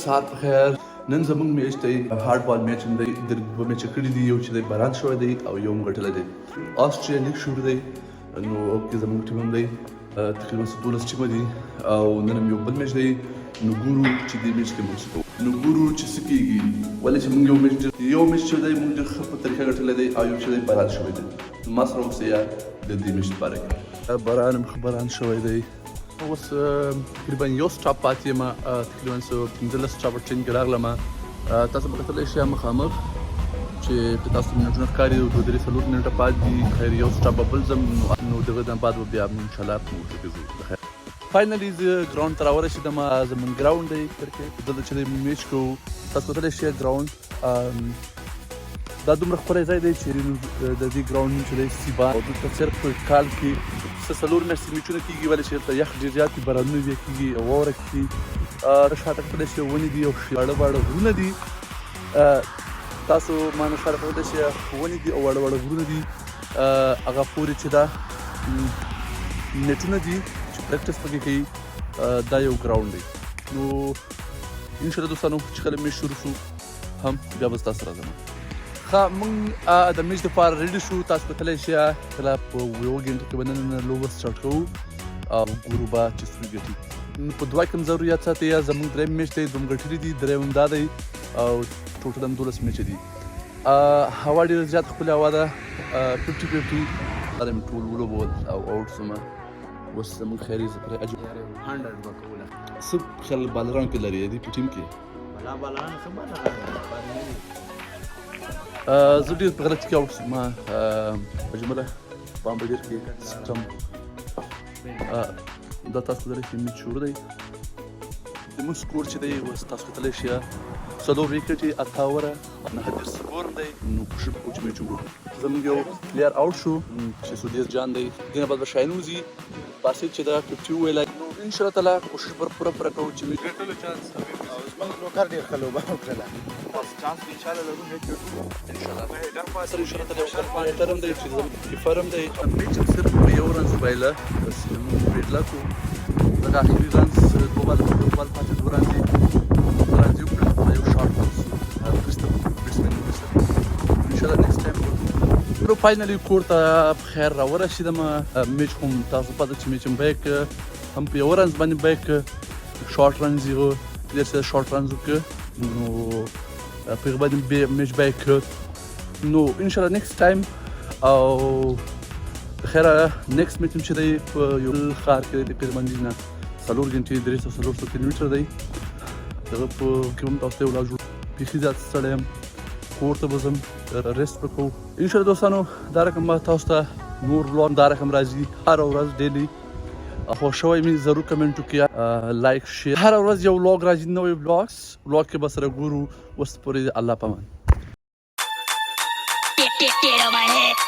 ساعت بخیر. نن زمونږ میچ دی، هارډ بال میچ هم دی. د دوه میچ کړي دي، یو چې دی باران شوی دی او یو هم ګټلی دی. آسټریا لیګ شروع دی، نو کې زمونږ ټیم هم دی. تقریبا څه 12 ټیمه دي او نن هم یو بل میچ دی. نو ګورو چې دې میچ کې موږ څه کوو، نو ګورو چې څه کېږي. ولې چې موږ یو میچ یو میچ چې دی موږ ډېر ښه په طریقه ګټلی دی او یو چې دی باران شوی دی. نو ما سره اوسئ د دې میچ لپاره کې. باران هم ښه باران شوی دی. اوس تقریبا یو سټاپ پاتې یم، تقریبا څه 15 سټاپ ټرین کې راغلم. تاسو به کتلی شئ مخامخ چې که تاسو منټونه ښکاري، دوه درې څلور منټه پاتې دي. خیر، یو سټاپ به بل ځم، نو دغه نه بعد به بیا موږ انشاءالله په موټر کې ځو. بخیر. فاینلي زه ګراوند ته راورسېدم. زمونږ ګراوند دی کرکټ، دلته چې دی موږ میچ کوو. تاسو کتلی شئ ګراوند، دا دومره ښکلی ځای دی چې د دې ګراوند نوم چې دی سیبا، او دلته صرف په کال کې څه 4 میاشتې میچونه کېږي، ولې چې دلته یخ ډېر زیات وي، بارانونه بیا کېږي او واوره کېږي. شاته کتلی شئ ونې دي او واړه واړه غرونه دي. تاسو ما نه شاته کتلی شئ ونې دي او واړه واړه غرونه دي. هغه پورې چې دا نیټونه دي چې پریکټس پکې کوي، دا یو ګراوند دی. نو انشاءالله دوستانو، چې کله میچ شروع شو هم بیا به تاسو راځم. ښه، موږ د میچ دپاره ready شو. تاسو کتلی شئ، کله په یوه ګنټه کې به نن لوبه سټارټ کوو او ګورو به چې څوک ګټي. نو په دعا کې هم ضرور یاد ساتئ. زموږ دریم میچ دی، دوم ګټلي دي، دریم هم دا دی او ټوټل هم 12 میچ دي. هوا ډېره زیات ښکلې هوا ده، 50-50. دا مې ټول ولوبول او out شوم. اوس زموږ خیري زه پرې عجب 100 وکوله. څه خیال بالران کې لري دې په ټیم کې؟ بلا بالران ښه بالران دي. زه ډېر په غلط کې out شوم. اجمله پام به ډېر کې سیستم. دا تاسو کتلی شئ میچ شروع دی. زموږ سکور چې دی اوس تاسو کتلی شئ، څلور ویکټې، 8 اوره، 39 سکور دی. نو کوشش وکړو چې میچ وګټو. زموږ یو player out شو چې سودیس جان دی. دې نه بعد به شاهین وځي. باسط چې دا 50 وویله، نو ان شاء الله تعالی کوشش به پوره پوره کوو چې میچ ګټلو چانس او زموږ نوکر ډېر ښه لوبه وکړله. بس چانس ان شاء الله لرو چې ګټو. ان شاء الله سره ان شاء الله تعالی یو کتر هم دی چې زموږ کیپر هم دی. میچ هم صرف په یو رنز وبایله، بس موږ بیډ لک وو. دغه اخري رنز، دوه بال، دوه بال پاتې، دوه رنز یې وکړل، یو شارټ رنز وروسته بیټسمن وروسته. ان شاء الله next time. نو finally کور ته په خیر راورسېدم. میچ هم تاسو پته چې میچ هم بیک هم په یو رنز باندې بیک، شارټ رنز یې ډېر څه شارټ رنز وکړ، نو په هغه باندې میچ بیک. نو ان شاء الله next time او خیره. next میچ چې دی په یو بل ښار کې دی، تقریبا نه 4 ګنټې، 300 400 کیلومتر دی. دغه په کې هم تاسو ته ولاړ جوړ. بیخي زیات ستړی یم، کور ته به ځم، rest به کوو ان شاء الله. دوستانو، دا رقم به تاسو ته نور vlog دا رقم راځي هره ورځ daily. خوښ شوی مې ضرور کمنټ وکړئ، like، share. هره ورځ یو vlog راځي، نوی vlog کې به سره ګورو. اوس پورې الله پامان. Get, get, get on my head.